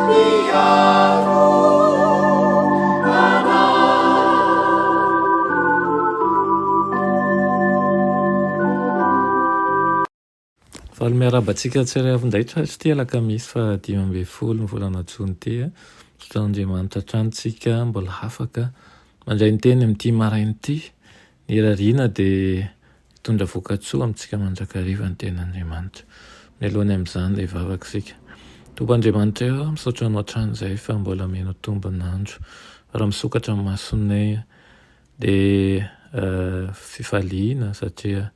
Mpiaro anay. Faly miarahaba antsika tsirairay avy indray tratry ity alakamisy faha 15 ny volana jona ity. Misaotra an'Andriamanitra hatrany tsika mbola afaka mandray ny teny amin'ity maraina ity. Ny irariana dia hitondra vokatsoa amintsika mandrakariva ny tenin'Andriamanitra. Mialoha ny amin'izany dia hivavaka isika. Tompo Andriamanitra ô, misaotra Anao hatrany izahay fa mbola mino tombon'andro. Raha misokatra ny masonay dia fifaliana satria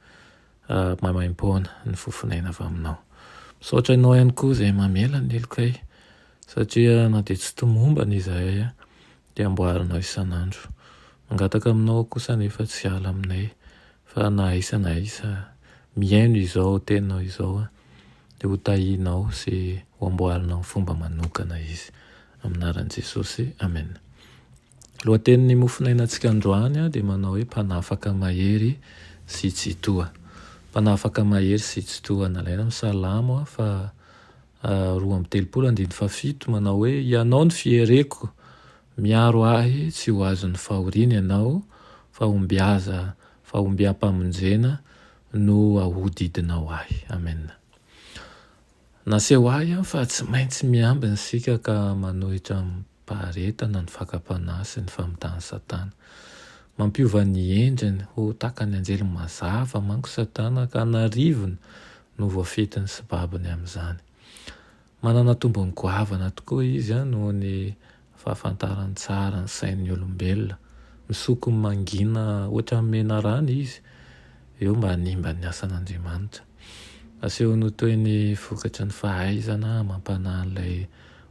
maimaimpoana ny fofon'aina avy aminao. Misaotra anao ihany koa izay mamela ny helokay satria na dia tsy tomombana izahay dia amboarinao isan'andro. Mangataka aminao aho kosa anefa tsy hiala aminay fa na aiza na aiza mihaino izao teninao izao dia ho tahianao sy ho amboarinao amin'ny fomba manokana izy. Amin'ny anaran'i Jesosy, Amen. Lohatenin'ny mofonainantsika androany dia manao hoe Mpanafaka mahery sy Tsitoha. Mpanafaka mahery sy Tsitoha. Nalaina amin'ny Salamo faha 32 andininy fahafito manao hoe Ianao no fiereko, miaro ahy tsy ho azon'ny fahoriana Ianao, fahombiaza, fahombiam-pamonjena no ahodidinao ahy. Amen. Naseho ahy fa tsy maintsy miambina isika ka manohitra amim-paharetana ny fakam-panahy sy ny famitahan'i Satana. Mampiova ny endriny ho tahaka ny anjely mazava manko Satana ka an'arivony no voafitiny sy babony amin'izany. Manana tombony goavana tokoa izy noho ny fahafantarany tsara ny sain'ny olombelona. Misoko mangina hoatran'ny menarana izy eo mba hanimba ny asan'Andriamanitra. Asehony ho toy ny vokatry ny fahaizana amam-panahin'ilay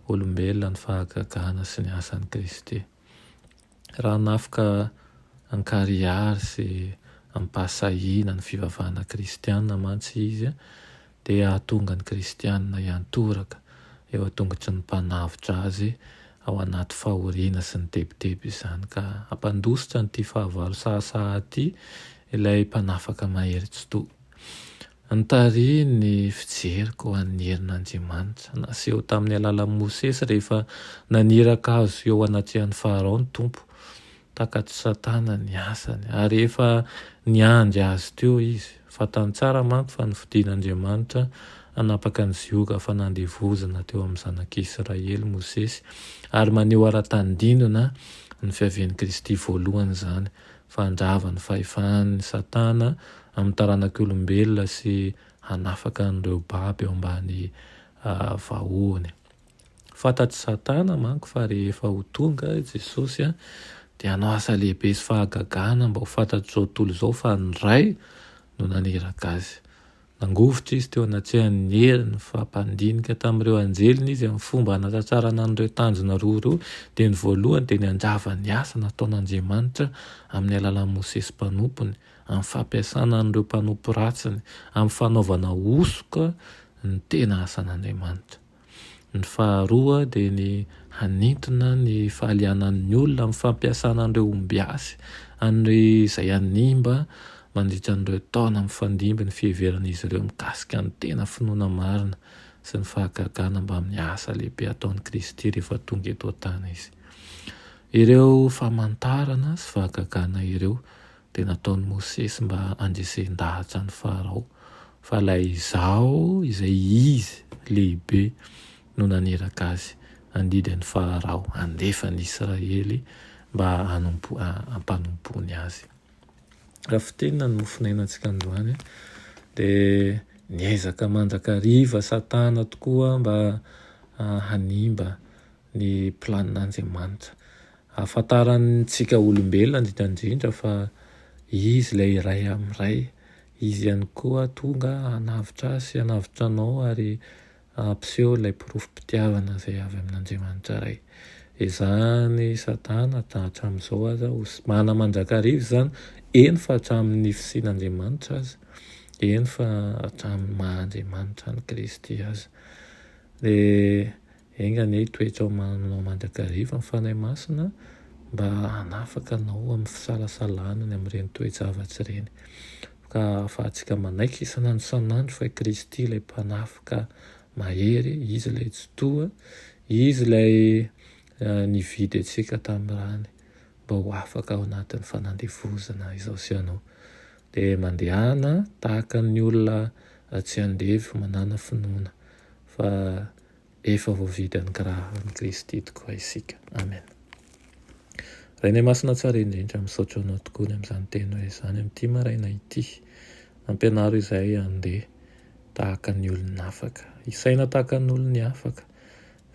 olombelona ny fahagagana sy ny asan'i Kristy. Raha hanafoka an-karihary sy amim-pahasahiana ny fivavahana kristiana mantsy izy, dia hahatonga ny kristiana hiantoraka eo an-tongotry ny Mpanavotra azy ao anaty fahoriana sy ny tebiteby izany, ka hampandositra an'ity fahavalo sahasaha ity ilay Mpanafaka mahery tsitoha. Nitarihy ny fijeriko ho an'ny herin'Andriamanitra naseho tamin'ny alalan'i Mosesy rehefa naniraka azy eo anatrehan'i Farao ny Tompo. Takatr'i Satana ny asany, ary efa niandry azy teo izy. Fantany tsara manko fa nofidin'Andriamanitra hanapaka ny zioga fanandevozana teo amin'ny zanak'Israely Mosesy, ary maneho ara-tandindona ny fiavian'i Kristy voalohany izany. fa handrava ny fahefan'i Satana amin'ny taranak'olombelona sy hanafaka an'ireo babo eo ambany vahohony. Fantatr'i Satana manko fa rehefa ho tonga i Jesosy dia hanao asa lehibe sy fahagagana mba ho fantatr'izao tontolo izao fa ny Ray no naniraka azy. Nangovitra izy teo anatrehan'ny heriny fa mpandinika tamin'ireo anjeliny izy amin'ny fomba hanatratrarana an'ireo tanjona roa ireo, dia ny voalohany dia ny handrava ny asa nataon'Andriamanitra amin'ny alalan'i Mosesy mpanompony, amin'ny fampiasana an'ireo mpanompo ratsiny, amin'ny fanaovana hosoka ny tena asan'Andriamanitra. Ny faharoa dia ny hanintona ny fahalianan'ny olona amin'ny fampiasana an'ireo ombiasy an'ireo izay hanimba mandritra an'ireo taona mifandimby ny fiheveran'izy ireo mikasika ny tena finoana marina sy ny fahagagana mbamin'ny asa lehibe ataon'i Kristy rehefa tonga eto an-tany Izy. Ireo famantarana sy fahagagana ireo dia nataon'i Mosesy mba handresen-dahatra an'i Farao fa ilay Izaho izay Izy lehibe no naniraka azy handidy an'i Farao handefa ny Israely mba hanompo hampanompoany azy. Raha fintinina ny mofonainantsika androany dia niezaka mandrakariva Satana tokoa mba hanimba ny planin'Andriamanitra. Ahafantarantsika olombelona indrindra indrindra fa Izy ilay iray amin'ny Ray. Izy ihany koa tonga hanavotra ahy sy hanavotra anao ary hampiseho ilay porofom-pitiavana izay avy amin'Andriamanitra Ray. Izany Satana hatramin'izao aza ho mana mandrakariva izany, eny fa hatramin'ny fisian'Andriamanitra aza, eny fa hatramin'ny maha Andriamanitra an'i Kristy aza. Dia Enga anie hitoetra ao aminao mandrakariva ny Fanahy Masina mba hanafaka anao amin'ny fisalasalana ny amin'ireny toe-javatra ireny, ka hahafahantsika manaiky isan'andro isan'andro fa i Kristy ilay Mpanafaka mahery, Izy ilay Tsitoha, Izy ilay nividy antsika tamin'ny rany mba ho afaka ao anatin'ny fanandevozana izao sy ianao. Dia mandehana tahaka ny olona tsy andevo manana finoana fa efa voavidy an'i Kristy tokoa isika. Amen. Rainay Masina tsara indrindra, misaotra Anao tokoa ny amin'izany teny hoe izany amin'ity maraina ity. Ampianaro izahay handeha tahaka ny olona afaka, hisaina tahaka ny olon'ny afaka,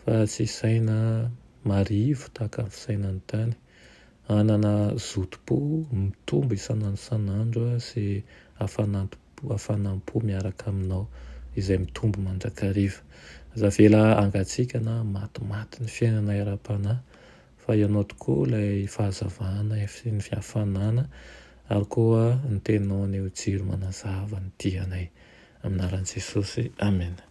fa tsy hisaina marivo tahaka ny fisainan'ny tany. Hanana zotom-po mitombo isan'andro isan'andro sy hafanam-po miaraka aminao izay mitombo mandrakariva. Aza avela hangatsiaka na matimaty ny fiainanay ara-panahy fa Ianao tokoa ilay fahazavana sy ny fiafanana ary koa ny teninao anie ho jiro manazava ny dianay. Amin'ny anaran'i Jesosy, amena.